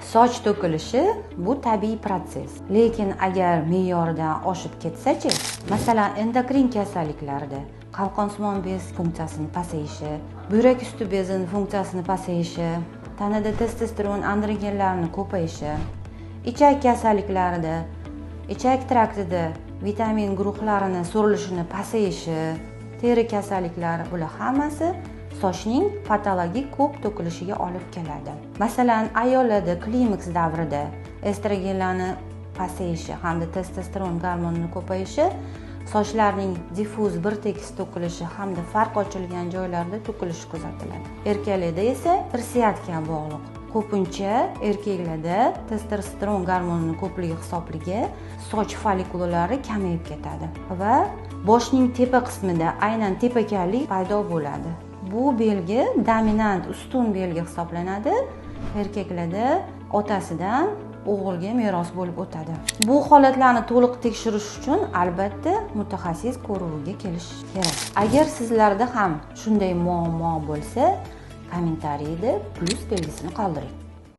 Soch to'kilishi bu tabiiy protsess, lekin agar me'yoridan oshib ketsa-chi, masalan, endokrin kasalliklarda qalqonsimon bez funksiyasini pasayishi, buyrak usti bezini funksiyasini pasayishi, tanada testosteron, androgenlarni ko'payishi, ichak kasalliklarida, ichak traktida vitamin guruhlarini so'rilishini pasayishi, teri kasalliklari, bular hammasi sochning patologik ko'p to'kilishiga olib keladi. Masalan, ayollarda klimaks davrida estrogenlarni pasayishi hamda testosteron gormonini ko'payishi sochlarning diffuz bir tekis to'kilishi hamda farq ochilgan joylarda to'kilishi kuzatiladi. Erkaklarda esa irsiyatga bog'liq. Ko'pincha erkaklarda testosteron gormonini ko'pligi hisobliga soch follikulari kamayib ketadi va boshning tepa qismida aynan tepakallik paydo bo'ladi. Bu belgi dominant, ustun belgi hisoblanadi. Erkaklarda otasidan o'g'ilga meros bo'lib o'tadi. Bu holatlarni to'liq tekshirish uchun albatta mutaxassis ko'ruviga kelish kerak. Agar sizlarda ham shunday muammo bo'lsa, kommentariyda plyus belgisini qoldiring.